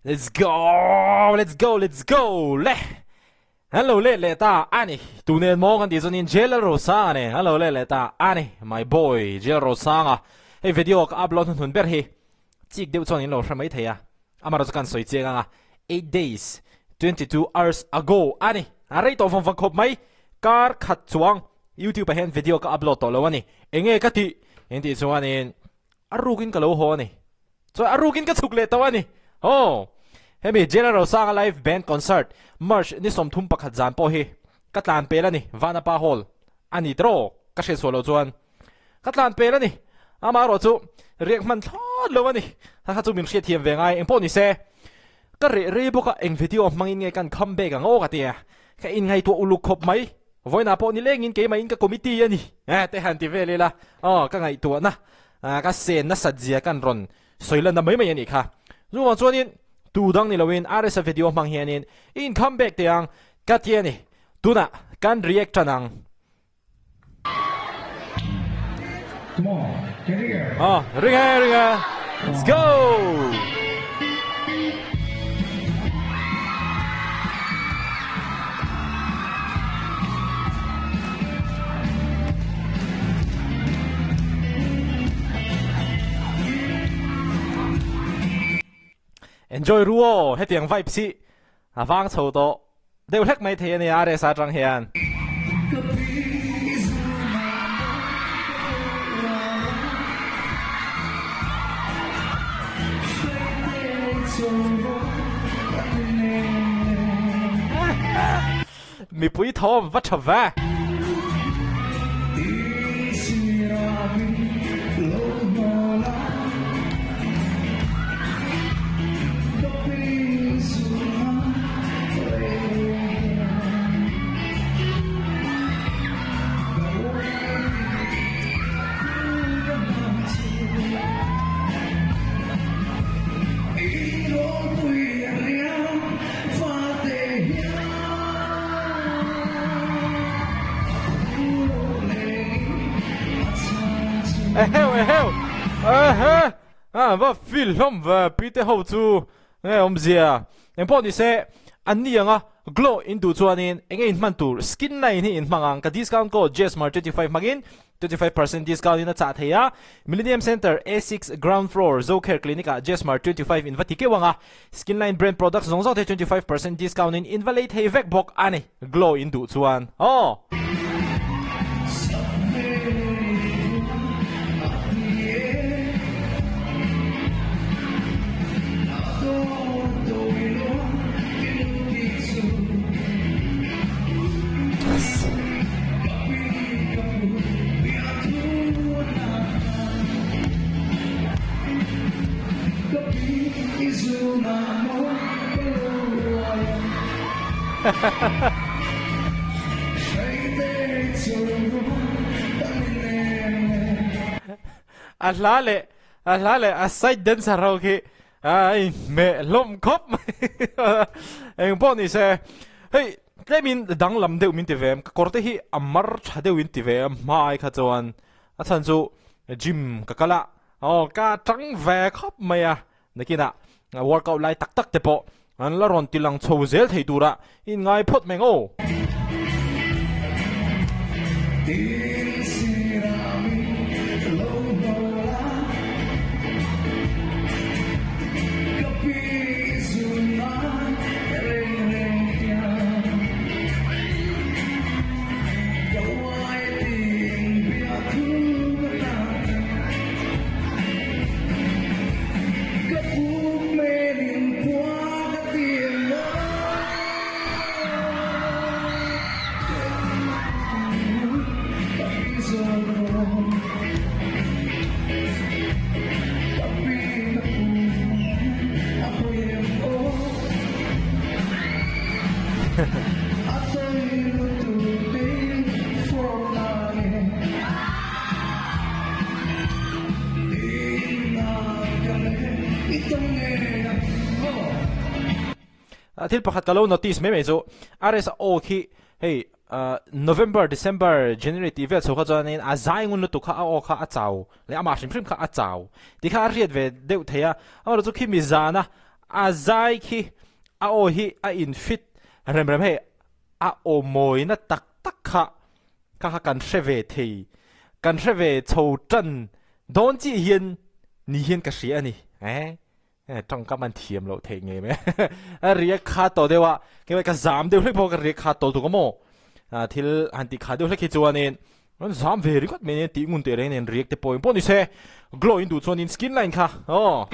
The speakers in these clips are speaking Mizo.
Let's go let's go let's go le an lo let leh ta a ni tu nen maw kan tih chuanin Jailer Rosanga nen an lo let leh ta a ni my boy Jailer Rosanga hei video ka upload hnuhnun ber hi chik deuh chuan in lo hre mai thei a amaherawhchu kan sawi chiang ang a 8 days 22 hours ago a ni a rei tawh vang vang khawp mai kar khat chuang YouTube ah hian video ka upload tawh lo a ni enge ka tih in tih chuanin A rukin ka lo haw a ni. Chuan a rukin ka chhuk leh tawh a ni. Aw. Hemi General Rosanga Live Band Concert March ni 31 zan pawh hi ka tlan pel a ni. Vanapa Hall a ni tawh ka hriat suah loh chuan ka tlan pel a ni. Amaherawh chu riak hman thlawt lo a ni. Kha kha chu min hriatthiam ve ngai engpawh ni se. Ka reh rei bawk a, eng video hmangin nge kan come back ang aw ka ti a. Ka inngaihtuah uluk khawp mai. Vawiinah pawh nilengin keimahin ka committee a ni te han ti vel ila aw ka ngaihtuahna ka sen nasat zia kan rawn sawi lanna mai mai a nih kha. Chuvang chuanin tu dang ni loin RSA video hmang hianin i in come back teh ang ka ti a ni. Tunah kan react tan ang. Come on, get here. Aw ring e ring e let's go. Enjoy ru aw hetiang vibes hi a vang chho tawh deuh hlek mai thei a nia RSA atang hian. Mipui thawm va tha ve. Eheu eheu ehe a va feel hlawm ve pi te ho chu nge awmzia engpawh ni se an ni anga glow in duh chuanin enge in hman tur skin line hi in hmang ang ka discount code jsmar 25 hmangin 25% discount in a chah thei a Millennium Centre A6 ground floor Zocare Clinic ah jsmar 25 in va ti keuh ang a Skinline brand products zawng zawng te 25% discount in in va lei thei vek bawk a ni. Glow in duh chuan aw. A hla leh a hla leh a side dancer ho khi a inhmeh hlawm khawp mai engpawh ni se hei tlemin danglam deuh min ti ve em ka kawr te hi a mar tha deuh in ti ve em hma ai kha chuan a chhan chu gym ka kal a aw ka tang ve khawp mai a nakinah workout lai tak tak te pawh an la rawn ti lang chho zel thei tura in ngai phawt mai ang aw. Thil pakhat ka lo notice mai mai chu RS aw khi hei November, December, January tih vel chho kha chuanin a zai ngun lutuk kha a aw kha a chau leh amah hrim hrim kha a chau tih kha a hriat ve deuh thei a, amaherawhchu khi mi zana. A zai khi a aw hi a in fit rem rem hei a aw mawina tak tak kha kha kha kan hre ve thei kan hre ve chho tan dawn chiah hian ni hian ka hria a ni eh tawngkam an thiam loh theih ngei mai a riak kha tawh deuh a keimah ka zam deuh hlek pawh ka riak kha tawh tuk a maw thil han tih kha deuh hlek hi chuanin An zam ve ringawt mai nen tih ngun teh reng nen riak te pawh pawh ni se glow in duh chuan in skin line kha aw.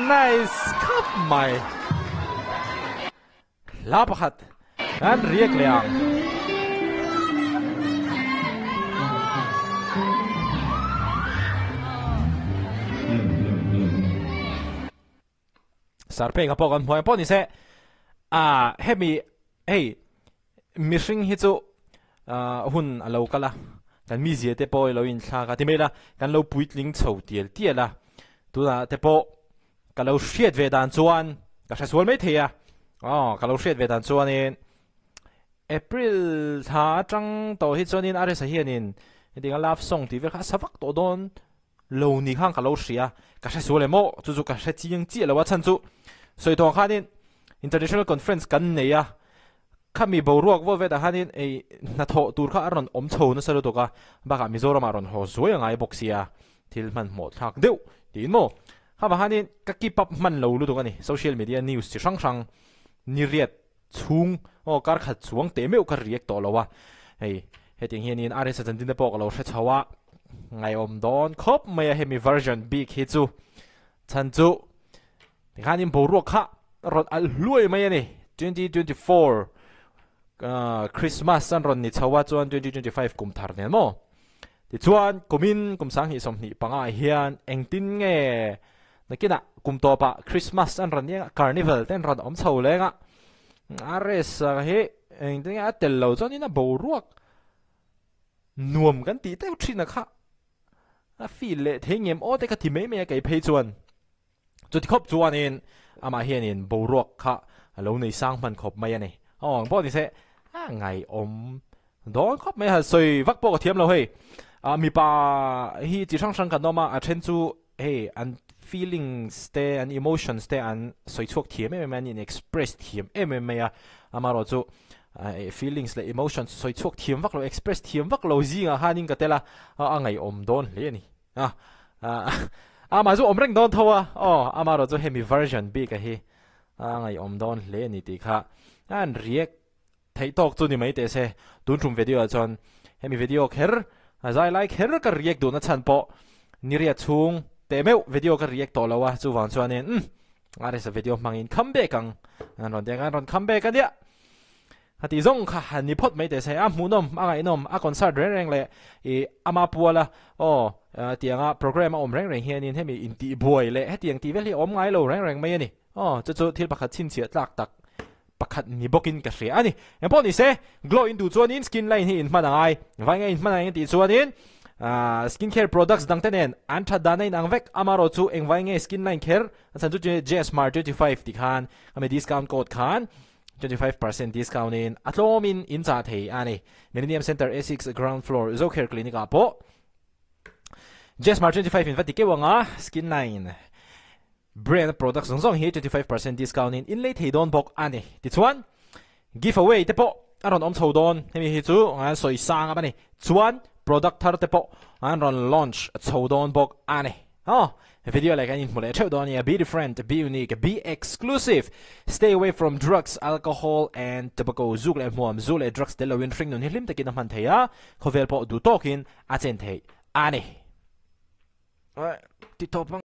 Nice khawp mai. Hla pakhat an riak leh ang. Sarpeka pawh kan hmuh ang pawh ni se ah hemi hei mihring hi chu ah hun a lo kal a kan mizia te pawh i lo inthlak a ti mai la kan lo puitling chho tial tial a tunah te pawh Ka lo hriat ve dan chuan ka hre sual mai thei a, aw ka lo hriat ve dan chuanin April thla atang tawh hi chuanin Aresa hianin hetianga love song tih vel kha a sa vak tawh dawn lo ni khan ka lo hria, ka hre sual em aw chu chu ka hre chiang chiah lo a chhan chu sawi tawh ang khanin international conference kan nei a, khami boruak vaw vet ah khanin ei hnathawh tur kha a rawn awm chho nasa lutuk a, bakah Mizoramah rawn haw zuai a ngai bawk sia. Thil hmanhmawh thlak deuh tiin maw? Hama hanin ka keep up hman lo lutuk a ni. Social media news chi hrang hrang ni riat chhung aw kar khat chuang teh meuh ka react tawh lo a. Hei hetiang hianin RS chanchin te pawh ka lo hre chho a, ngaihawm dawn khawp mai a hemi version bik hi chu. Chhan chu tikhanin boruak kha rawn alh hluai mai a ni. 2024 Christmas an rawn ni chho a chuan 2025 kum thar nen maw? Tichuan, kumin kum 2025 ah hian engtin nge nakinah kum tawpah Christmas an rawn iang a, Carnival te an rawn awm chho leng a, RS hi engtin nge a tel lo chuanin a boruak nuam kan tih deuh thin a kha a feel leh thei ngem aw te ka ti mai mai a kei phei chuan. Chuti khawp chuanin amah hianin boruak kha a lo nei sang hman khawp mai a ni. Aw ang pawh ni se a ngaihawm dawn khawp mai a, sawi vak pawh ka thiam lo hei. Ah mipa hi chi hrang hrang kan awm a, a then chu hei an feelings te an emotions te an sawi chhuak thiam em em mai a, an in express thiam em em mai a, amaherawh chu feelings leh emotions sawi chhuak thiam vak lo express thiam vak lo zingah khanin ka tel a, a ngaihawm dawn hle a ni. A amah chu awm reng dawn tho a, aw amaherawh chu hemi version bik a hi a ngaihawm dawn hle a ni tih kha an react theih tawk chu ni mai teh se, tun tum video ah chuan hemi video kher a zai lai kher ka react duhna chhan pawh niriat chhung teh meuh video ka react tawh lo a, chuvang chuanin umm RS-a video hmangin come back ang an rawn ti ang an rawn come back a nia. A tih zawng kha han ni phawt mai teh se, a hmuhnawm, a ngaihnawm, a concert reng reng leh ih ama puala aw tianga program a awm reng reng hianin hemi intihbuai leh hetiang tih vel hi a awm ngai lo reng reng mai a ni. Aw chu chu thil pakhat chhinchhiah tlak tak pakhat ni bawkin ka hria a ni. Engpawh ni se, glow in duh chuanin skin line hi in hman a ngai. Vai nge in hman ang tih chuanin skin care products dangte nen an that dan a inang vek. Amaherawh chu engvai nge skin line kher a chhan chu JSmart 25 ti khan ami discount code khan 25% discount in a tlawm in in chah thei a ni. Millennium Centre A6 ground floor Zocare Clinic ah pawh Jesmar 25 in va ti keuh ang a, Skin Line. Brand product zawng zawng hi 25% discount in in lei thei dawn bawk a ni. Tichuan, giveaway te pawh a rawn awm chho dawn. Hemi hi chu an sawi sang a ni. Chuan product thar te pawh an rawn launch chho dawn bawk a ni. Aw, video leh kan inhmu leh theuh dawn a nia. Be different, be unique, be exclusive. Stay away from drugs, alcohol and tobacco. Zuk leh hmuam, zu leh drugs tel loin hringnun hi hlim takin a hman thei a, khawvel pawh duh tawkin a chen theih a ni. Ti tawp ang.